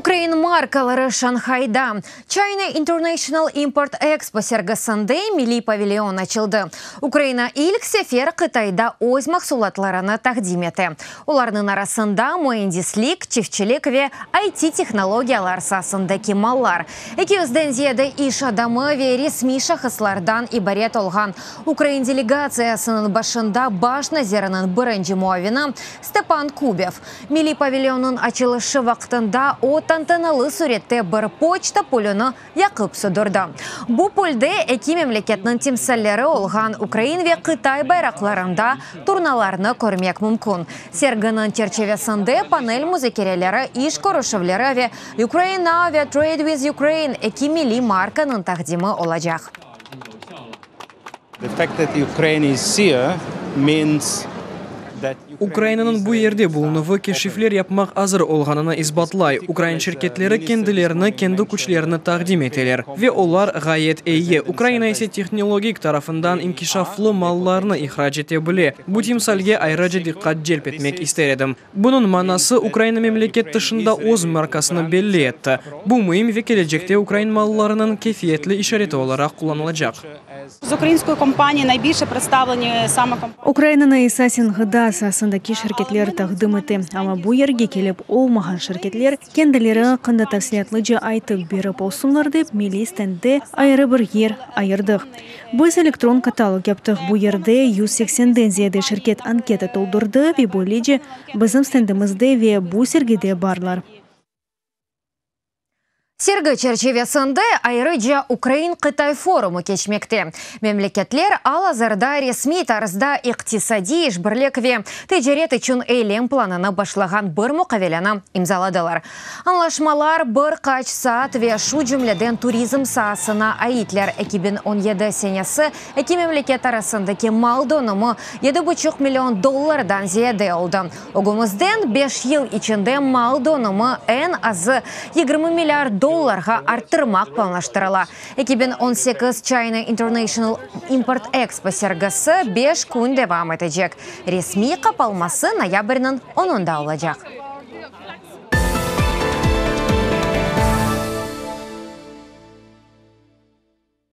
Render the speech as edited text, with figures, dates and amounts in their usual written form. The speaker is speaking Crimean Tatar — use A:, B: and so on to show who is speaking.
A: Ukrain markaları Şanhayda China International Import Expo sergisinde milliy pavilyon açıldı. Ukraina ilk sefer Qıtayda öz mahsulatlarını taqdim ete. Olarnıñ arasında müendislik, çiftçilik ve IT-tehnologiyalar saasındaki mallar. Eki yüzden ziyade iş adamı ve resmiy şahıslardan ibaret olğan ukrain delegatsiyasınıñ başında baş naziriniñ birinci muavini Stepan Kubev. Milliy pavilyonnıñ açılışı vaqtında o tantanalı sürette bir poçta pulüni yaqıp söndürdi. Bu pulde eki memleketniñ timsalleri olğan ukrain ve qıtay bayraqlarında turnalarnı körmek mümkün. Serginiñ çerçivesinde panel muzakereleri, iş körüşüvleri ve Ukraine Now ve Trade with Ukraine eki milliy markanıñ taqdimi olacaq.
B: The fact that Ukraine is here means that
C: Ukrainanıñ bu yerde bulunuvı keşifler yapmaq azır olğanını isbatlay. Ukrain şirketleri kendilerini, kendi küçlerini taqdim eteler. Ve olar ğayet eyi. Ukraina ise tehnologik tarafından inkişaflı mallarnı ihrac ete bile. Bu timsalge ayrıca diqqat celp etmek ister edim. Bunıñ manası Ukraina memleket tışında öz markasını belli etti. Bu müim ve kelecekte ukrain mallarınıñ kefiyetli işareti olaraq qullanılacaq.
D: З української компанії найбільше представлені саме компанії.
E: Ukrainanı esasen ğıda saasındaki şirketler taqdim ete, amma bu yerge kelip olmağan şirketler kendileri aqqında tafsilâtlıca aytıp berip olsunlar dep, milliy stendde ayrı bir yer ayırdıq. Biz elektron katalog yaptıq, bu yerde 180-den ziyade şirket anketa toldurdı ve böylece bizim stendimizde ve bu sergide barlar.
A: Sergi çerçivesinde ayrıca Ukrain-Qıtay forumı keçmekte. Memleketler al-azırda resmiy tarzda iqtisadiy işbirlik ve ticaret içün eylem planını başlağan bir muqaveleni imzaladılar. Añlaşmalar bir qaç saat ve şu cümleden turizm saasına aitler. 2017 senesi eki memleket arasındaki mal dönümi 7,5 million dollardan ziyade oldı. Ögümizden 5 yıl içinde mal dönümi eñ azı 20 milliard dollarğa arttırmaq planlaştırıla. 2018 China International Import Expo sergisi 5 kün devam etecek. Resmiy qapalması noyabrniñ 10-ında olacaq.